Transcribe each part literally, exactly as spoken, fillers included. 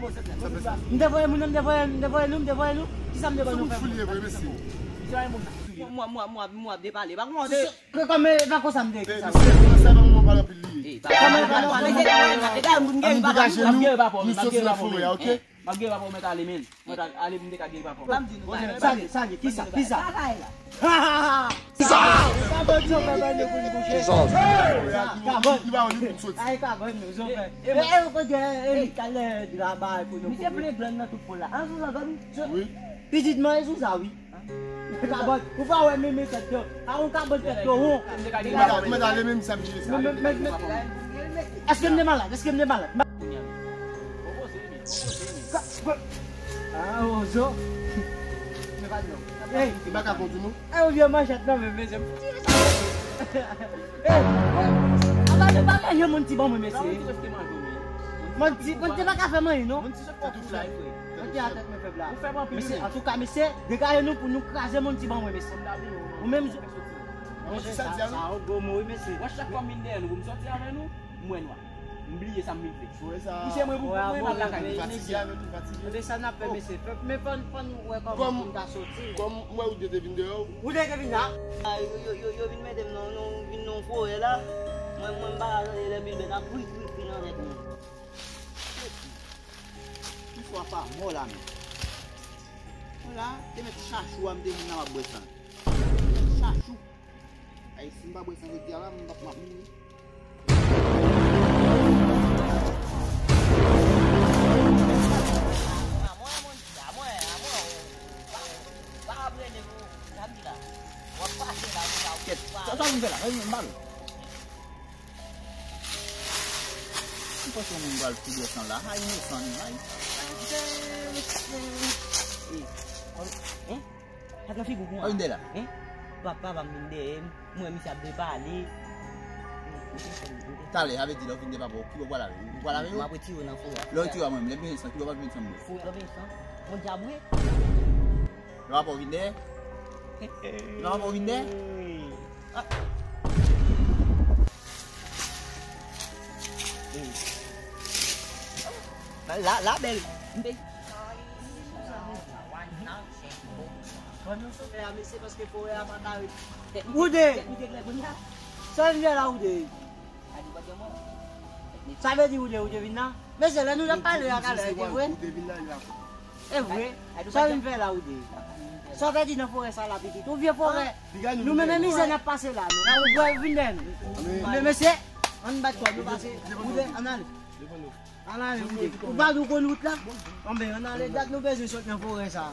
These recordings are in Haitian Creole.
M te voye moun nan, m te voye, m te voye nou, m te voye nou. Kisa m te ban nou fè? Fou li ye vre, mesye. Mwen, mwen, mwen, mwen ap depale. Pa kòman, e pa konsa m te ekri sa. Kòman e pale anpil li ye. Ann degaje nou, nou soti nan forè a, oke? M ap geri pa pou mèt ale, men. Mwen ta ale, m te ka geri pa pou. Sa gen, sa gen, kisa, kisa? Sa! Kabòn, sa pa bande pou n bouche. Kabòn. Li pa yon li pou n soti. Ay, kabòn, nou, zòfè. E, e, kote, e, li talè, draba, pou nou. Misye plen glann nan tout po la. An, sou sa, gòm. Wi. Pitit mwen, e sou sa, wi. Kabòn, ou pa wè menm tèt yo. A yon kabòn tèt yo, won. Mwen ta, mwen ta ale menm sa, misye sa. Men, men, men, men, èske m te malad? Èske m te malad? Ka-, ka-, ah, Ozo. Ey, li pa ka kondi nou. Ey, ou vye manchèt nan men, mesye. Ey, apa nou pa manje moun ti ban mwen, mesye? Moun ti, moun ti pa ka fè manje, non. Moun ti sot fè tout la, frè. Moun ti atèt mwen fèb la. Mesye, antouka, mesye, degaje nou pou nou kraze moun ti ban mwen, mesye. Ou menm, Mwen se sa di a, wi. Sa yon gwo mo, wi, mesye. Wè, chak fwa m vin dèyè nou pou m sòti avè nou, m wè nwa. M bliye sa m vin fè. Misye, mwen pou mwen al lakay. Fatige avè nou, fatige. Tande sa n ap fè, mesye. Fè, men fò n, fò n wè kòman pou n ka soti. Kòm m wè ou de te vin dèyè w. Ou de te vin la? A, yo, yo, yo, yo vin mete m nan, nan, vin nan yon forè la. Mwen, mwen, m pa ka tande lè mil bèt ap kwi, kwi, kwi nan tèt mwen. Ki fwa pa mò la, men. Mwen la, te mèt chachou a, m te vin la, m ap bwè san. Chachou. Ay, si m pa bwè san jodi a la, m p ap, m ap mouri. Kèt, sa, sa vin fè la? Sa vin fè la? M panse yon moun pral fou bwè san la. Ay, inosan li, ay. Ey, hein? Sa nan figi w pou mwen? Vin dèyè la. Hein? Papa pa m vin dèyè m. Mwen, misye ap depale. Talè, sa vle di lè w vin de papa w, ki bò w pral lave? Ou pral lave yo? M ap retire w nan forè a. Lè w retire w a mwen, lè m bezwen san, ki bò w pral vin san mwen? Forè a bezwen san. Yon dyab wi. Lè papa w vin dèyè? Lè papa w vin dèyè? Ah. La, la bèl. Bon, nou sot la, mesye, paske forè a pa ka ret. Woude! Sa vin fè la, Woude? Sa vle di Woude, Woude vin la? Mesye, lè nou t ap pale a talè, se vre? E vre. Sa vin fè la, Woude? Sa w pèdi nan forè sa la, pitit? Yon vye forè. Nou menm, e mizè n ap pase la, nou. N ap vin dèyè nou. Men, mesye, ann bat kò nou pase. Woude, ann ale. Ann ale, Woude. Ou pa di w konn wout la? Anben, ann ale, dat nou bezwen sot nan forè sa.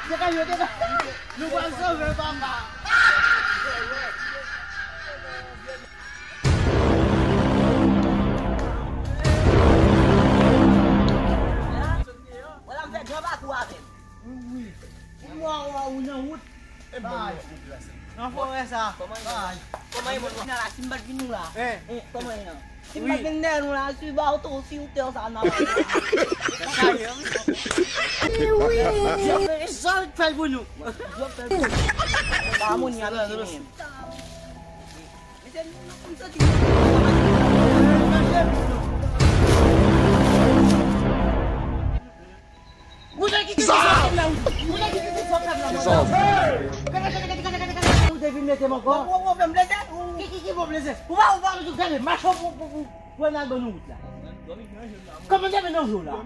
Se pa yo te ka. Nou pral sove papa. Wè la m fè gran pakou avè l. Wi, wi. Ou mò, ou nan wout. Bay. Nan forè sa. Bay. Kòman e moun nan la, si m pa t vin nou la? Hein? Hein, kòman e nan? Si m pa t vin dèyè nou la, si ba oto, si ou tè sa nan. Wi. Sa fè l pou nou. Ba moun ya, mesye. Ou te kite ti sòkèm la, ou te kite ti sòkèm la, mwen. Ou te vin mete m ankò. Ou, ou, ou fè m blese? Ki, ki, ki fè w blese? Ou pa, ou pa, ou gade, mache pou, pou, pou, pou n al ban nou wout la. Kòman te vin nan jou la?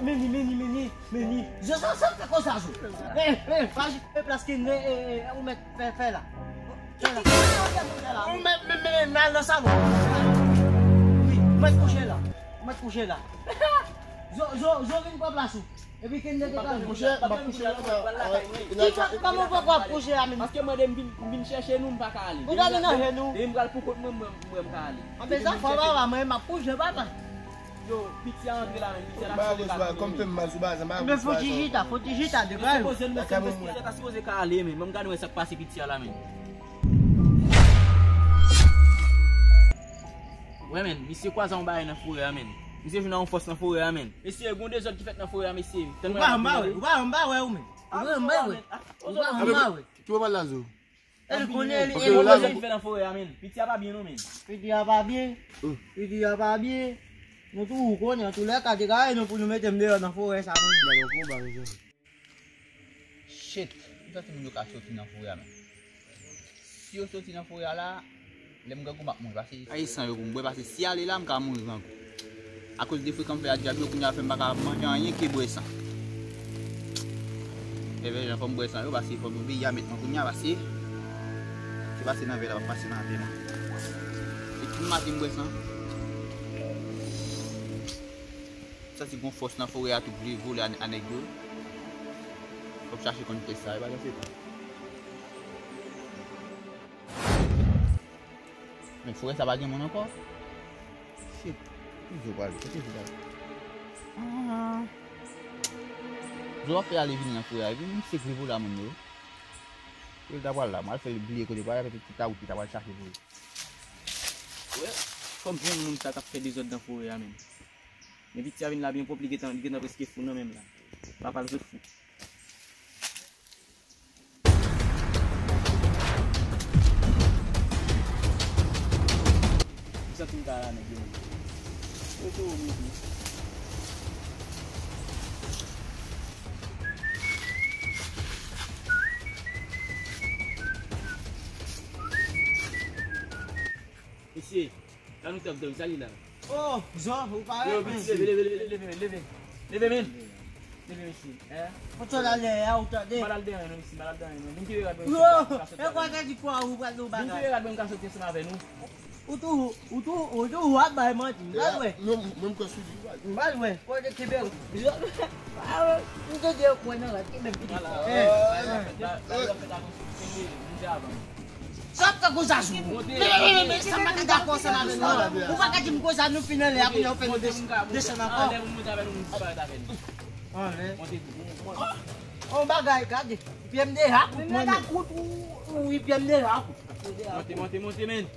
Meni, meni, meni, meni. Je sa, sa fè konsa, zo. Eh, eh, pa jete plas ki, eh, eh, ou mèt fè, fè la. Ou mèt, mèt, mèt, mèt al nan salon. Wi, ou mèt kouche la. Ou mèt kouche la. Zo, zo, zo vin pran plas ou. Epi Kenneth te ka. Monchè, m ap kouche la. Ki fè, kòman w pran plas kouche la menm? Paske mwen de m vin, m vin chèche nou, m pa ka ale. Ou dòmi nan je nou. Depi m pral pou kont mwen, mwen, mwen m ka ale. Anben sa fò papa, mwen m ap kouche papa. Yo, piti a antre la menm, piti a la sipoze ka tounen. Kòm fè m mal sou bazan, m pa. Men fò ti jita, fò ti jita, de kay. Sipoze nou, piti a ta sipoze ka ale, men. Ban m gade wè sa k pase piti a la, men. Wè, men, misye kwaze yon bagay nan forè a, men. Misye jwenn yon fòs nan forè a, men. Mesye, gon dezòd ki fèt nan forè a, mesye. Ou pa, m pa wè, ou pa, m pa wè, ou, men. Ou pa, m pa wè. Ou pa, m pa wè. Ki wè mal la, zo? E li konnen li, e li konnen li fè nan forè a, men. Piti a pa byen, non, men. Piti a pa byen. Piti a pa byen. Nou tou ou konnen, antoulèka, degaje nou pou nou mete m deyò nan forè sa, men. Shit, m santi moun yo ka soti nan forè a, men. Si yo soti nan forè a la, lè m grangou m ap mouri, paske Ayisyen yo pou m bwè, paske si ale la, m ka mouri grangou. Akoz de frekan m fè ak dyab yo, kounye a fè m pa ka manje anyen ke bwè san. Ebyen, jan fò m bwè san yo, paske fò m peyi a met mwen kounye a, paske se pase nan vè la, pa pase nan vè mwen. Se tout maten m bwè san. Santi gon fòs nan forè a tou vle vole a, a nèg yo. Fò m chache konn kiyès sa, e pa nan se. Men forè sa pa gen moun ankò. Kote Zo pral? Kote Zo pral? Ah. Zo ap fè ale vini nan forè a. Epi m se gri pou la moun yo. Pou l ta pral la, m al fè l bliye kote l pral, epi tout ta wout li ta pral chache pou li. Wè, fò m jwenn moun sa k ap fè dezòd nan forè a menm. Men piti a vin la byen pwòp, li gentan, li gentan prèske fou nan menm la. Papa l sot fou. Ou santi m ka la nèg yo menm. Yo tou ou menm. Mesye, la nou t ap dòmi, sa li la. Oh, Zo, ou parèt, men. Leve, leve, leve, leve, men, leve. Leve, men. Leve, mesye. Hein? Kote w al dèyè a, ou tande? M pa al dèyè, non, mesye, m pa al dèyè, non. Vin kite rad mwen, m ka soti avè nou. Yo, e kwa te di kwa ou pral nou bagay? Vin kite rad mwen, m ka soti ansanm avè nou. Ou tou, ou tou, ou tou, ou ap bay manti. M pral wè. Non, mwen m kwè sou li. M pral wè. Kote kenbe ou? M te di yo kwè nan rad, kenbe m piti. Voilà. Eh. Ba, ba, ba, ba, fè ta konsi. Kenbe, bouje avan. Sa ap fè konsa sou ou. Men, men, men, men, sa m pa ka dakò ansanm avè nou, non. Ou pa ka di m konsa, nou fin anlè, apre ou fè nou desann ankò. Anlè, pou monte avè nou, moun disparèt avè nou. Anlè. Monte tou. On bagay, gade. Pye m deja kout, mwen menm. Wi, pye m deja kout. Monte, monte, monte, men.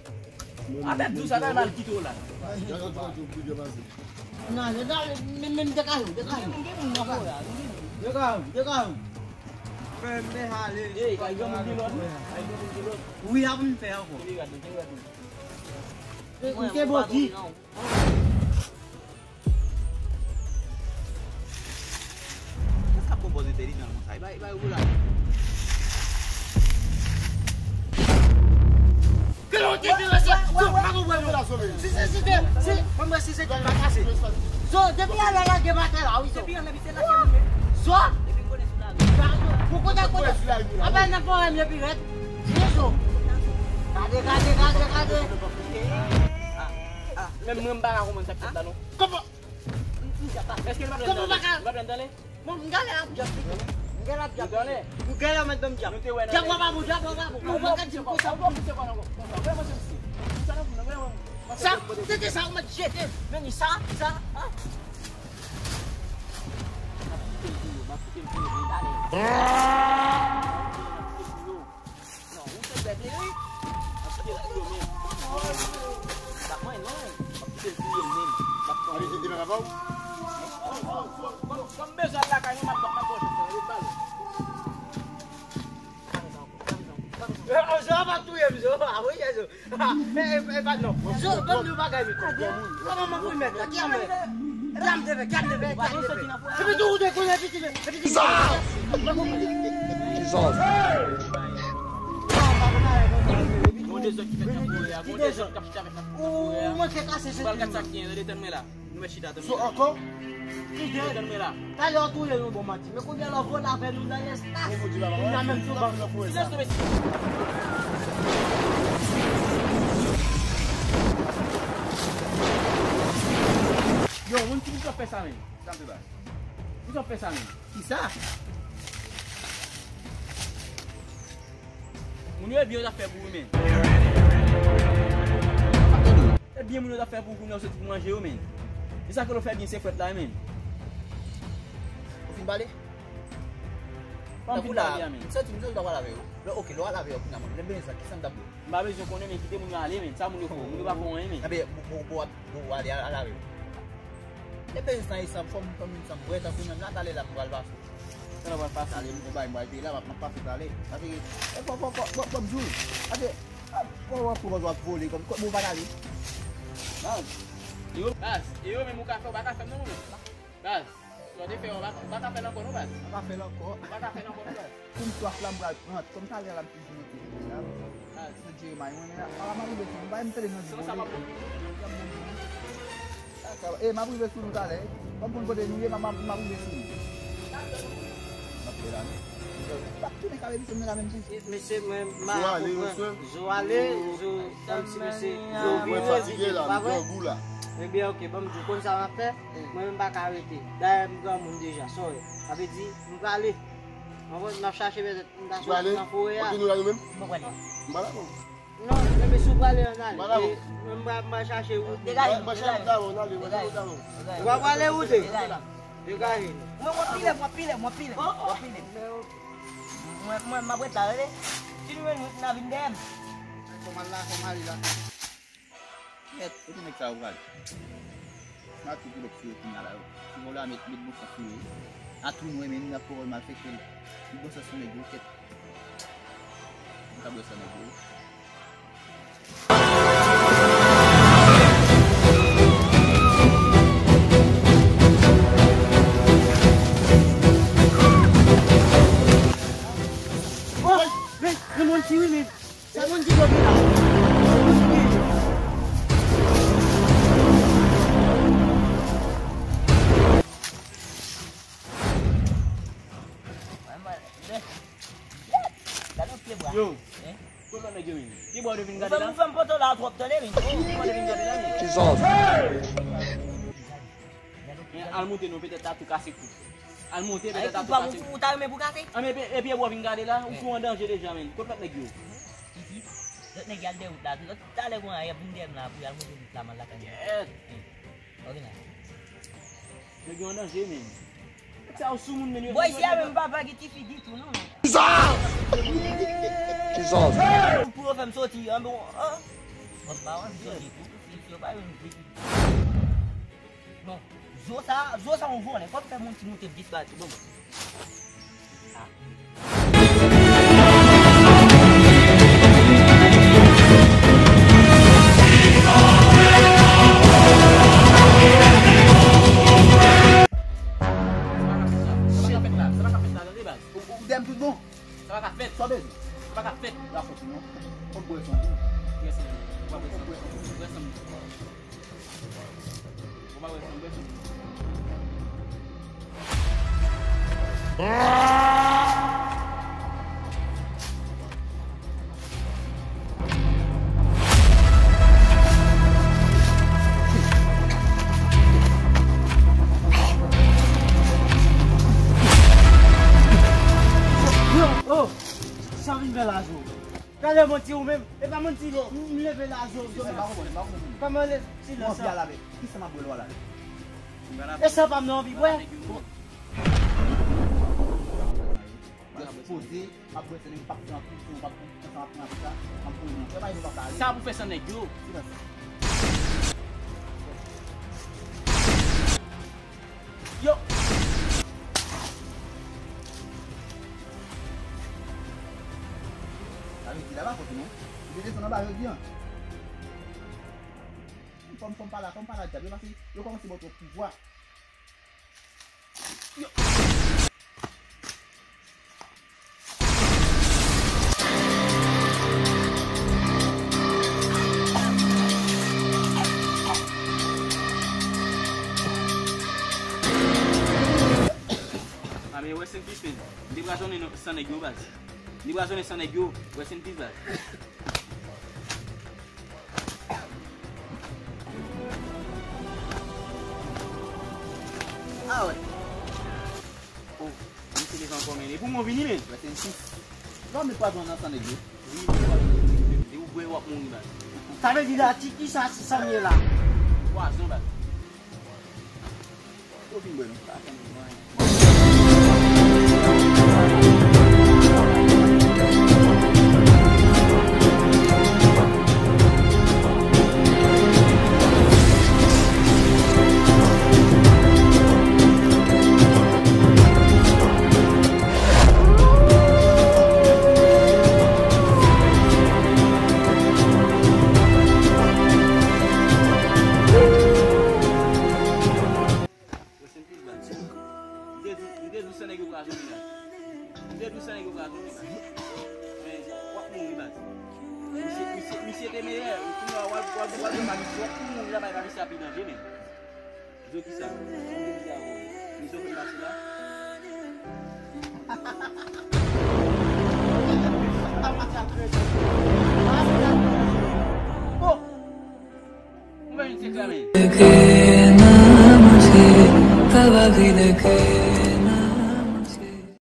Avèk dou sa, ta mal kite w la. Non, non, non, men, men, dekale, dekale. Dekale, dekale. Fè m ale. Ey, kay granmoun gen lòd, wi. Kay granmoun gen lòd. Wi, ap m fè ankò. Kenbe rad mwen, kenbe rad mwen. Mwen, mwen pa dòmi, non. Kisa k pwopoze entèlijan konsa? E bay, e bay ou la. Kè w te vire sa, pa konprann mwen. Si, si, si, si, mwen, mwen, si se te pa pase. Zo, depi yè la lage m atè la, wi, Zo. Depi yè la, misye lage mwen. Zo. Depi m konnen sou lari. Pou kote, kote. Apa nan forè m yo pi rèd. Zo. Gade, gade, gade, gade. Menm mwen, m pa ka konprann sa k fèt la, non. Kòman? Èske l pa pran tan li? L pa pran tan li? Bon, m gade ap djab pito. M gade ap djab pito. M gade ap djab. Djab w ap bon, djab w ap bon. Ou pa ka di m konsa. Sa, se te sa ou mèt jete. Men ni sa, sa, ah. M ap kite l pou yo, m ap kite l pou yo, men gade. Non, ou se bèt li, wi. M ap kite l pou yo menm. M ap mwen, non. M ap kite l pou yo menm. M ap pran. Kòm, kòm, kòm, kòm bezwen al lakay nou, m ap, m ap, m ap pran chans lan, ret bal. Zo ap touye m, Zo. A wi, Zo. E, e, e, pa non. Zo, ban m di yon bagay, men. Kòman mwen pou l mèt la? Ki a mwen? Ki a m te fè? Ki a m te fè? Ki a m te fè? Epi tou ou te konnen piti, men. Epi ti sa! Kisa? Gon dezòd ki fèt nan forè a. Gon dezòd k ap chita fèt nan forè a. Ou manke kase se. Ou pral gad sa k gen, tande, tann mwen la. Nou mèt chita, tann mwen la. Ankò? Tann mwen la. Talè w touye yon bon manti. Men kounye a la, w vole avè nou nan lespas. Kounye a menm sou bank. Silans, mesye. Yo, moun ki pou fè sa menm? Sa m te ba. Pou sa fè sa menm? Kisa? Moun yo e byen yo t ap fè pou ou menm. E byen moun yo t ap fè pou ou kounye a w soti pou manje yo menm. E sa ke w fè byen se frèt la menm. Ou fin pale? Tankou la, m santi m santi w ta pral avè yo. Lè, ok, lè w al avè yo kounye a, mwen, lè m bezwen sa, kisa m t ap di w? M pa bezwen konnen, men kite moun yo ale menm. Sa moun yo fè w? Moun yo pa fè w anyen menm. Enben, bon, bon, bon, bon, ale, ale avè yo. E bezwen sa, e sa, fò m, fò m vin sa m wè, tankou menm la, talè la, m pral pase. Talè w pral pase. Talè, m bay, m pral te la, m ap, m ap pase talè. Paske, e, fò, fò, fò, fò, fò m di w. Paske, a, fò w ap, fò w ap vole, kòm, kòm ou pa t ale. Baz. Yo, baz, e yo menm ou ka fè, ou pa ka fè m non, ou menm. Baz, sa w te fè, ou pa, ou pa ka fè l ankò non, baz. Ou pa ka fè l ankò. Ou pa ka fè l ankò non, baz. Pou m swaf la, m pral pran. Kòm talè la, m toujou monte. Baz. Mesye Jeremay, mwen, ala m a rive sou nou. Bay m tande nan di. Sa m ap bon. E, m ap rive sou nou talè. Kòm konn kote nou ye, m ap, m ap rive sou nou. M ap fè la, men. M ap tounen kare misye, m nan la menm tou. Mesye, mwen, m a konprann. Zo ale, Zo, tann ti mesye. Zo vin fatige la, m grangou la. Ebyen, ok, ban m di w, konn sa m ap fè? Mwen menm m pa ka rete. Dayè, m granmoun deja, sorry. Sa vle di, m prale. Mwen konn m ap chache pètèt, m ta soti nan forè a. Kote nou la nou menm? M pa prale. M pa la non. Non, men si w prale, ann ale. Mwen, mwen, mwen chache wout. Degaje nou, degaje nou. Degaje nou, degaje nou. Ou pa prale wout, e? Degaje nou. Degaje nou. Mwen, mwen pile, mwen pile, mwen pile, mwen pile. Mwen, mwen, m ap ret la, tande. Si nou jwenn wout, n a vin dèyè m. Kòman l la, kòman li la? Mèt, kote nèg sa yo prale? M ap tou kilòt sou yo kounye a la yo. Si vòlè a met, met bon sans sou yo. A tou mwen menm, n ap pwòl malfektè. Met bon sans sou nèg yo, kèt. M ka bwè san nèg yo. Oh! Men, men, men, men. Sa moun ki bloke la? Gade yon pye bwa. Yo. Hein? Kote lòt nèg yo vin? Pye bwa yo vin gade la? Ou fè m poto la twòp tande vin. Ou fè m vin gade la vin. Kisa w fè? Men al monte non, petèt tatou kase kou. Al monte, petèt tatou kase kou. Ou ta renmen pou kase? Ah, men epi, epi, epi w vin gade la, ou tou an danje deja, men. Kote lòt nèg yo? Isit. Lòt nèg y al dèyè wout la. Lòt talè gen y ap vin dèyè m la pou y al monte wout la, m al lakay mwen. Ok la. Nèg yo an danje, men. Sa yo sou moun, men yo. Bòy, isi a menm papa gen ti figi tou, non? Kisa? Kisa? Pou yo fè m soti, an bon, an. Bon, pa wè m soti tou. Si yo pa yon figi. Bon, zo sa, zo sa yon vòlè. Kòm fè moun ti moute disparèt tou, bon. Ah. Sa pa ka fèt la, sa pa ka fèt la, tande baz. Ou, ou dèyè m tout bon? Sa pa ka fèt. Sa w bezwen? Sa pa ka fèt. La fòs non. Fòk bwè san tou. Bwè san. Ou pa bwè san. Bwè san. Ou pa bwè san, bwè san. Yo, oh, sa vin fè la, zo. Talè manti ou menm. E pa manti, m leve la, zo, zo. Kòman lè silans sa? Kisa m ap bwè lwa la? E sa pa m nan anvi bwè. Just poze, m ap bwè, se nèg p ap pran plis, m p ap pran plis, m ap pran plis la, m ap pran plis. Sa pou fè san nèg yo. Silans. Yo! Sa vle di la pa fòt ou non. Ou te desann anba jodi an. Fò m, fò m pale, fò m pale ak dyab yo, paske yo kòmanse ba w twòp pouvwa. Yo! A men rest in peace, man. M te pwazonnen san nèg yo, baz. M te pwazonnen san nèg yo, rest in peace, baz. Ah ouais. Oh, misye leve ankò, men. E pou mwen vini, men. Rest in peace. Non, men pwazon nan san nèg yo. Wi, men pwazon. E ou bwè, w ap mouri, baz. Sa vle di la, ti, kisa sa m ye la? Pwazon, baz. Ou fin bwè non. Rest in peace, baz. M te di, m te di w san nèg yo pwazonnen, baz. M te di w san nèg yo pwazonnen, baz. Men, w ap mouri, baz. Misye, misye, misye te meyè. Ou kounye a, w ap, w ap, w ap, w ap mouri la, bay pa misye ap pi danje, men. Zo kisa? Zo kisa, bro? Misye konn pase la? Oh! Ou pa vin se kramen.